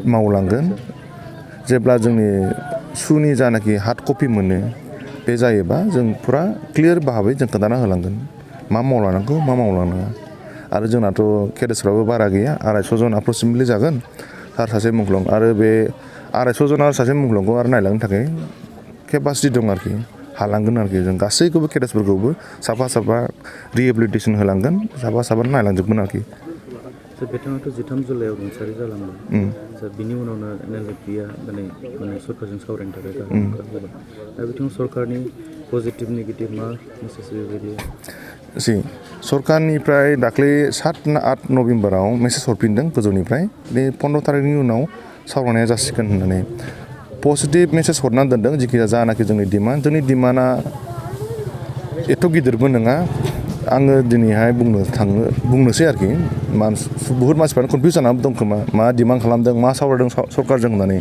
मावलांगोन जेब्ला जोंनि सुनि जानाखि हार्ड कपि मोनो बे जायोबा जों फुरा क्लियार भाबै जों खोन्थाना होलांगोन मा मावलांनांगौ मा मावलांनाङा आरो जोंनाथ' केडेट्सफ्राबो बारा गैया 250 जन एप्रक्सिमेटलि जागोन आरो सासे मुंख्लं आरो बे 250 जन आरो सासे मुंख्लंखौ आरो नायलांनो थाखाय केपासिटि दं आरोखि हालांगोन आरोखि जों गासैखौबो केडेट्सफोरखौबो साफा साफा रिहेबिलिटेसन होलांगोन साफा नायलांजोबगोन आरोखि बिथाङाथ' 13 जुलाइआव रुंसारि जालांबाय बिनि उनावनो NLFBआ माने सरकारजों सावरायनो थाखाय गाहाम ओंखारबोबाय दा बिथिङाव सरकारनि पजिटिभ नेगेटिभ मा मेसेज बेबायदि सरकारनिफ्राय दाख्लै 7-8 नभेम्बराव मेसेज हरफिनदों गोजौनिफ्राय बे 15 तारिखनि उनाव सावरायनाया जासिगोन होननानै पजिटिभ मेसेज हरनानै दोनदों जिखिजाया जानाखि जोंनि डिमान्डआ एथ' गिदिरबो नङा आङो दिनैहाय बुंनोसै आरोखि बुहुत मानसिफ्रानो कनफिउज जानानै दं खोमा मा डिमान्ड खालामदों मा सावरायदों सरकारजों होननानै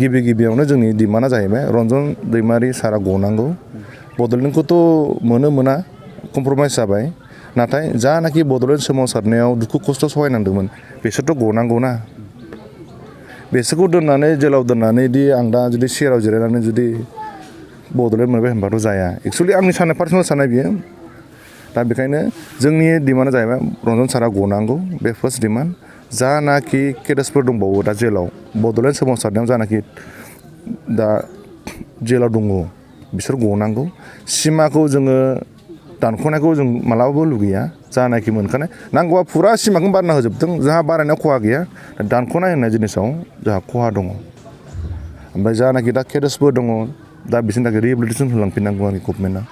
गिबियावनो जोंनि डिमान्डआ जाहैबाय रन्जन दैमारि सारा गनांगौ बड'लेण्डखौथ' मोना कमप्रमाइस जाबाय नाथाय जानाखि बड'लेण्ड सोमावसारनायाव दुखु खस्थ' सहायनांदोंमोन बिसोरथ' गनांगौना बिसोरखौ दोननानै जेलाव दोननानै आं दा जुदि सेराव जिरायनानै जुदि बड'लेण्ड मोनबाय होनबाथ' जाया एक्सुवेलि आंनि साननाय पार्सनेल साननाय बियो दा बेखायनो जोंनि डिमान्डआ जाहैबाय रन्जन सारा गनांगौ बे फार्स्ट डिमान्ड जानाखि केडेट्सफोर दंबावो दा जेलाव बड'लेण्ड सोमावसारनायाव जानाखि दा जेलाव दङ बिसोर गनांगौ सिमाखौ जोङो दानख'नायखौ जों मालाबाबो लुगैया जानाखि मोनखानाय नांगौबा फुरा सिमाखौ बारना होजोबदों जोंहा बारायनायाव खहा गैया दानख'नाय होननाय जिनिसाव जोंहा खहा दङ ओमफ्राय जानाखि दा केडेट्सफोर दङ दा बिसोरनि थाखाय रिहेबिलिटेसन होलांफिननांगौ आरोखि गभर्नमेन्टआ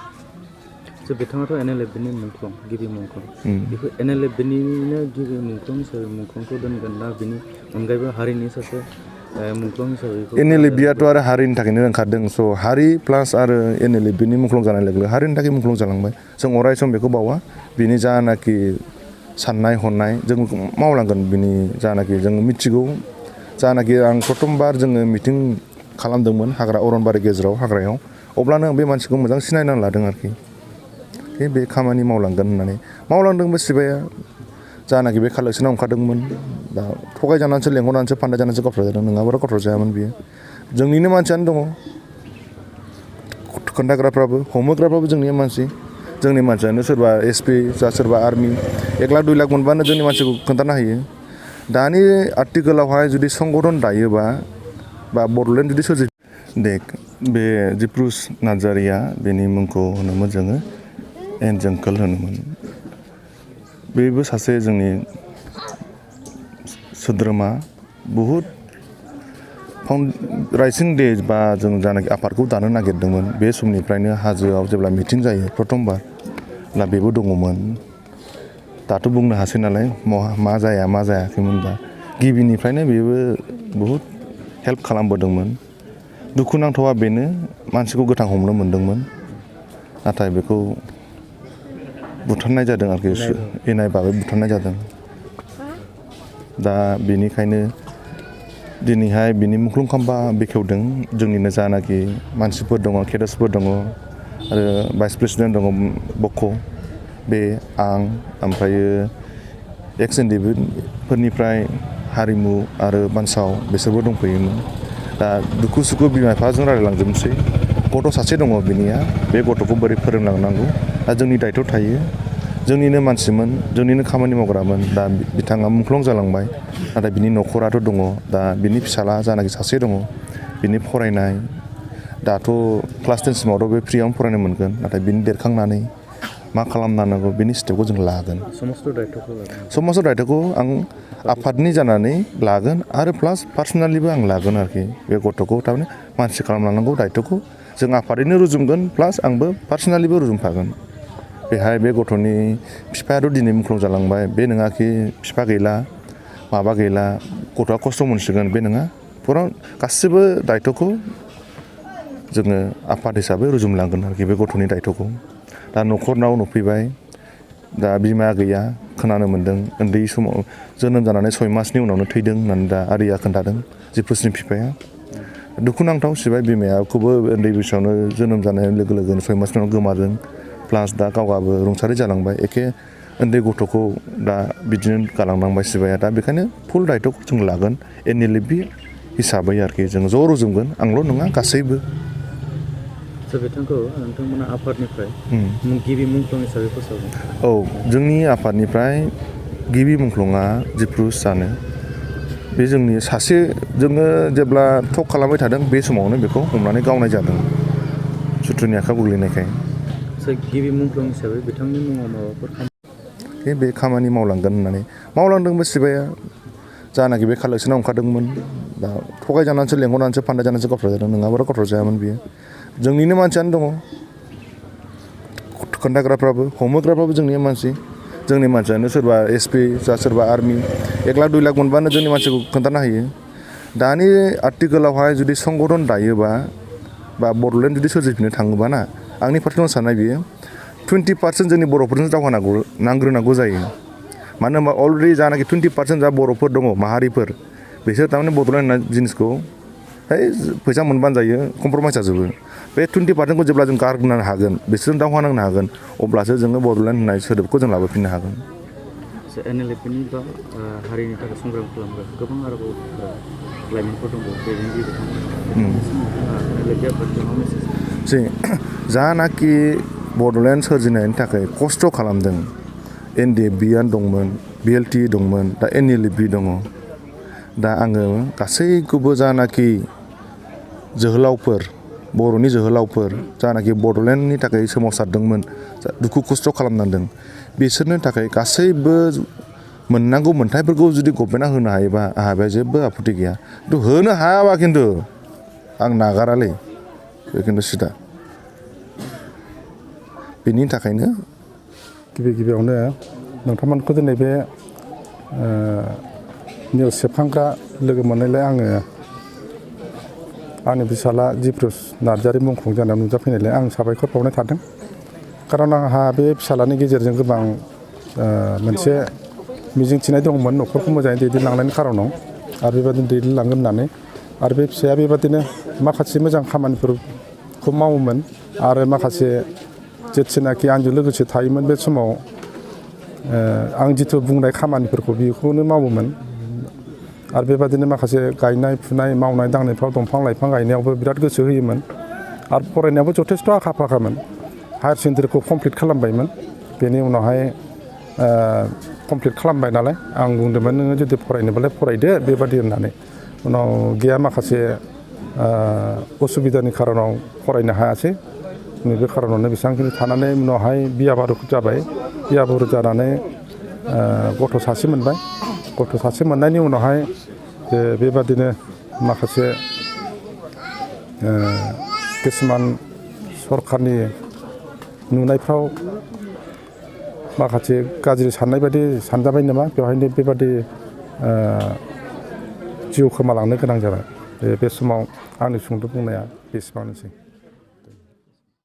बिथाङाथ' NLFBनि मुंख्लं गिबि मुंख्लं बेखौ NLFBनिनो गिबि मुंख्लं हिसाबै मुंख्लंखौ दोनगोन ना बिनि अनगायैबो हारिनि सासे मुंख्लं हिसाबै NLFBआथ' आरो हारिनि थाखायनो ओंखारदों स' हारि प्लास आरो NLFBनि मुंख्लं जानाय लोगो हारिनि थाखाय मुंख्लं जालांबाय जों अराय सम बेखौ बावा बिनि जानाखि साननाय हनाय जों मावलांगोन बिनि जानाखि जों मिथिगौ जानाखि आं प्रथमबार जोङो मिटिं खालामदोंमोन अरनबारि गेजेराव हाग्रायाव अब्लानो आं बे मानसिखौ मोजां सिनायनानै लादों आरोखि बे खामानि मावलांगोन होननानै मावलांदोंबो सिबाया जानाखि बे कालेक्सनाव ओंखारदोंमोन दा थगायजानानैसो लेंहरनानैसो फान्दाय जानानैसो गथर जादों नङाबाथ' गथर जायामोन बियो जोंनिनो मानसियानो दङ खोन्थाग्राफ्राबो हमहोग्राफ्राबो जोंनि मानसियानो सोरबा SP सोरबा आर्मि 1 लाख 2 लाख मोनबानो जोंनि मानसिखौ खोन्थानो हायो दानि आर्टिकेलावहाय जुदि संगठन दायोबा बा बड'लेण्ड जुदि बे जिप्रुस नार्जारिया बेनि मुंखौ होनोमोन जोङो एन्जोंकोल होनोमोन बेबो सासे जोंनि सोद्रोमा बहुद राइजिं डे बा जों जानाखि आफादखौ दानो नागिरदोंमोन बे समनिफ्रायनो हाजोआव जेब्ला मिटिं जायो प्रथमबार ना बेबो दङमोन दाथ' बुंनो हासै नालाय मा जायाखैमोनबा गिबिनिफ्रायनो बेबो बहुद हेल्प खालामबोदोंमोन दुखुनांथावा बेनो मानसिखौ गोथां हमनो मोनदोंमोन नाथाय बेखौ बुथारनाय जादों आरोखि इनाय बागै बुथारनाय जादों दा बेनिखायनो दिनैहाय बिनि मुंख्लं खाम्फा बेखेवदों जोंनिनो जानाखि मानसिफोर दङ केडेट्सफोर दङ आरो भाइस प्रेसिडेन्ट दङ बक' बे आं ओमफ्रायो एक्स एनडिफोरनिफ्राय हारिमु आरो बानसाव बिसोरबो दंफैयोमोन दा दुखु सुखु बिमा बिफाजों रायलायलांजोबनोसै गथ' सासे दङ बिनिया बे गथ'खौ बोरै फोरोंलांनांगौ दा जोंनि दायथ' थायो जोंनिनो मानसिमोन जोंनिनो खामानि मावग्रामोन दा बिथाङा मुंख्लं जालांबाय नाथाय बिनि न'खराथ' दङ दा बिनि फिसाला जानाखि सासे दङ बिनि फरायनाय दाथ' क्लास 10 सिमावथ' बे फ्रियावनो फरायनो मोनगोन नाथाय बिनि देरखांनानै मा खालामनांगौ बिनि स्टेपखौ जों लागोन समस्त दायथ'खौ आं आफादनि जानानै लागोन आरो प्लास पार्सनेलिबो आं लागोन आरोखि बे गथ'खौ थारमाने मानसि खालामलांनांगौ दायथ'खौ जों आफादैनो रुजुमगोन प्लास आंबो पार्सनेलिबो रुजुमफागोन बेहाय बे गथ'नि बिफायाथ' दिनै मुंख्लं जालांबाय बे नङाखि बिफा गैला माबा गैला गथ'आ खस्थ' मोनसिगोन बे नङा फुरा गासिबो दायथ'खौ जोङो आफाद हिसाबै रुजुमलांगोन आरोखि बे गथ'नि दायथ'खौ दा न'खरनाव नुफैबाय दा बिमा गैया खोनानो मोन्दों उन्दै समाव जोनोम जानानै 6 मासनि उनावनो थैदों होननानै दा आरिया खोन्थादों जिप्रुसनि बिफाया दुखुनांथाव सिबाय बिमायाखौबो उन्दै बैसोआवनो जोनोम जानाय लोगो लोगोनो 6 मासनि उनाव गोमादों प्लास दा गावहाबो रुंसारि जालांबाय एखे उन्दै गथ'खौ दा बिदिनो गालांनांबाय सिबाया दा बेखायनो फुल दायथ'खौ जों लागोन एनएलएफबि हिसाबै आरोखि जों ज' रुजुमगोन आंल' नङा गासैबो बिथांखौ नोंथांमोना आफादनिफ्राय गिबि मुंख्लं हिसाबै फोसावदों औ जोंनि आफादनिफ्राय गिबि मुंख्लंआ जिफ्रुस जानो बे जोंनि सासे जोङो जेब्ला टक खालामबाय थादों बे समावनो बेखौ हमनानै गावनाय जादों सुथुरनि आखायाव गोग्लैनायखाय गिबि मुंख्लं हिसाबै बिथांनि मुङाव माबाफोर बे खामानि मावलांगोन होननानै मावलांदोंबो सिबाया जानाखि बे कालेक्सनाव ओंखारदोंमोन दा थगायजानानैसो लेंहरनानैसो फान्दाय जानानैसो गावथार जादों नङाबाथ' गावथार जायामोन बियो जोंनिनो मानसियानो दङ खोन्थाग्राफ्राबो हमहोग्राफ्राबो जोंनि मानसि जोंनि मानसियानो सोरबा एसपि जा सोरबा आर्मि 1 लाख 2 लाख मोनबानो जोंनि मानसिखौ खोन्थानो हायो दानि आर्टिकेलावहाय जुदि संगठन दायोबा बा बड'लेण्ड जुदि सोरजिफिननो थाङोबा ना आंनि पार्टिकुलार साननाय बियो 20% जोंनि बर'फोरजों दावहा नांग्रोनांगौ जायो मानो होनबा अलरेडि जानाखि 20% जा बर'फोर दङ माहारिफोर बिसोर थारमाने बड'लेण्ड होननाय जिनिसखौ फैसा मोनबानो जायो कमप्रमाइस जाजोबो बे 20%खौ जेब्ला जों गारनो हागोन बिसोरजों दावहा नांनो हागोन अब्लासो जोङो बड'लेण्ड होननाय सोदोबखौ जों लाबोफिननो हागोन एनएलएफनि बा हारिनि थाखाय संग्राम खालामग्रा गोबां आरोबाव लाइमोनफोर दंबावो बेजों बिथांमोना जानाखि बड'लेण्ड सोरजिनायनि थाखाय खस्थ' खालामदों एनडिएफबिआनो दंमोन बिएलटि दंमोन दा एनएलएफबि दङ दा आङो गासैखौबो जानाखि जोहोलावफोर बर'नि जोहोलावफोर जानाखि बड'लेण्डनि थाखाय सोमावसारदोंमोन दुखु खस्थ' खालामनांदों बिसोरनो थाखाय गासैबो मोननांगौ मोन्थायफोरखौ जुदि गभर्नमेन्टआ होनो हायोबा आंहा बेहाय जेबो आपत्ति गैया खिन्थु होनो हायाबा खिन्थु आं नागारालै बे खिन्थु सिदा बेनि थाखायनो गिबियावनो नोंथांमोनखौ दिनै बे निउस सेबखांग्रा लोगो मोननायलाय आङो आंनि फिसाला जिफ्रुस नार्जारि मुंख्लं जानायाव नुजाफैनायलाय आं साबायखर बावनाय थादों खारन आंहा बे फिसालानि गेजेरजों गोबां मोनसे मिजिंथिनाय दंमोन न'खरखौ मोजाङै दैदेनलांनायनि खारनाव आरो बेबादिनो दैदेनलांगोन होननानै आरो बे फिसाया बेबादिनो माखासे मोजां खामानिफोरखौ मावोमोन आरो माखासे जेथिनाखि आंजों लोगोसे थायोमोन बे समाव आं जिथु बुंनाय खामानिफोरखौ बेखौनो मावोमोन आरो बेबादिनो माखासे गायनाय फुनाय मावनाय दांनायफ्राव दंफां लाइफां गायनायावबो बिराद गोसो होयोमोन आरो फरायनायावबो जथेस्थ' आखा फाखामोन हायार सेकेन्डारिखौ कमप्लिट खालामबायमोन बेनि उनावहाय कमप्लिट खालामबाय नालाय आं बुंदोंमोन नोङो जुदि फरायनोबालाय फरायदो बेबादि होननानै उनाव गैया माखासे उसुबिदानि खारनाव फरायनो हायासै नैबे खारनावनो बेसेबांखिनि थानानै उनावहाय बियाबारु जाबाय बियाबारु जानानै गथ' सासे मोनबाय गथ' सासे मोननायनि उनावहाय बेबादिनो माखासे किसुमान सरकारनि नुनायफ्राव माखासे गाज्रि साननाय बायदि सानजाबाय नामा बेवहायनो बेबादि जिउ खोमालांनो गोनां जाबाय बे समाव आंनि सुंद' बुंनाया बेसेबांनोसै